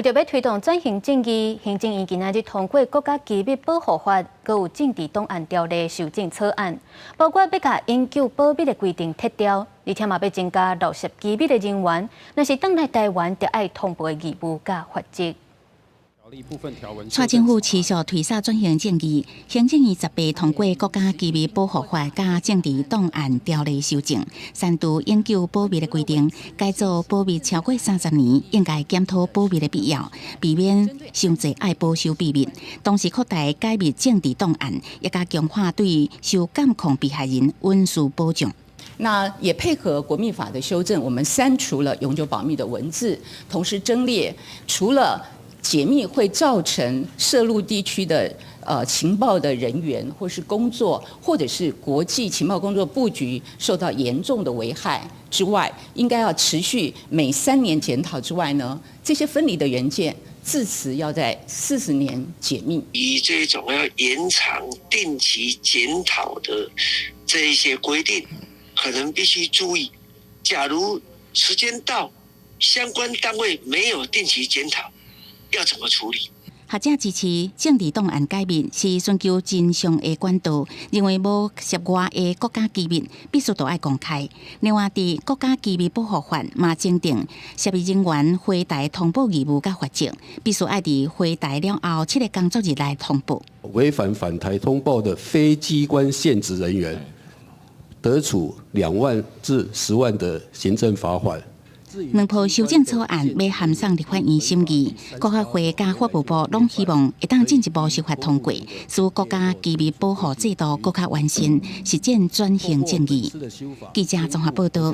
為著欲推動轉型正義，行政院今仔日通過國家機密保護法，閣有政治檔案條例修正草案，包括欲共永久保密的規定撤掉，而且嘛欲增加漏洩機密的人員，若是轉來台灣，著愛通報的義務佮罰則。蔡政府持續推捒轉型正義，行政院18通過國家機密保護法佮政治檔案條例修正，刪除永久保密的規定，改做保密超過30年，應該檢討保密的必要，避免傷濟愛保守秘密。同時擴大解密政治檔案，也佮強化對受監控被害人隱私保障。那也配合國密法的修正，我們刪除了永久保密的文字，同時增列除了解密會造成涉陸地區的情報的人員或是工作，或者是國際情報工作布局受到嚴重的危害之外，應該要持續每3年檢討之外呢，這些分離的元件至遲要在40年解密。以這種要延長定期檢討的這一些規定，可能必須注意，假如時間到，相關單位沒有定期檢討，要怎麼處理？學者支持政治檔案解密是尋求真相的管道，認為無涉外的國家機密必須都愛公開。另外，佇國家機密保護法嘛增訂涉密人員回台通報義務佮罰則，必須愛佇回台了後7個工作日內通報。違反返台通報的非機關現職人員，得處2萬至10萬的行政罰款。兩部修正草案欲函送立法院審議，國合會佮法務部攏希望會當進一步修法通過，使國家機密保護制度閣較完善，實踐轉型正義。記者綜合報道。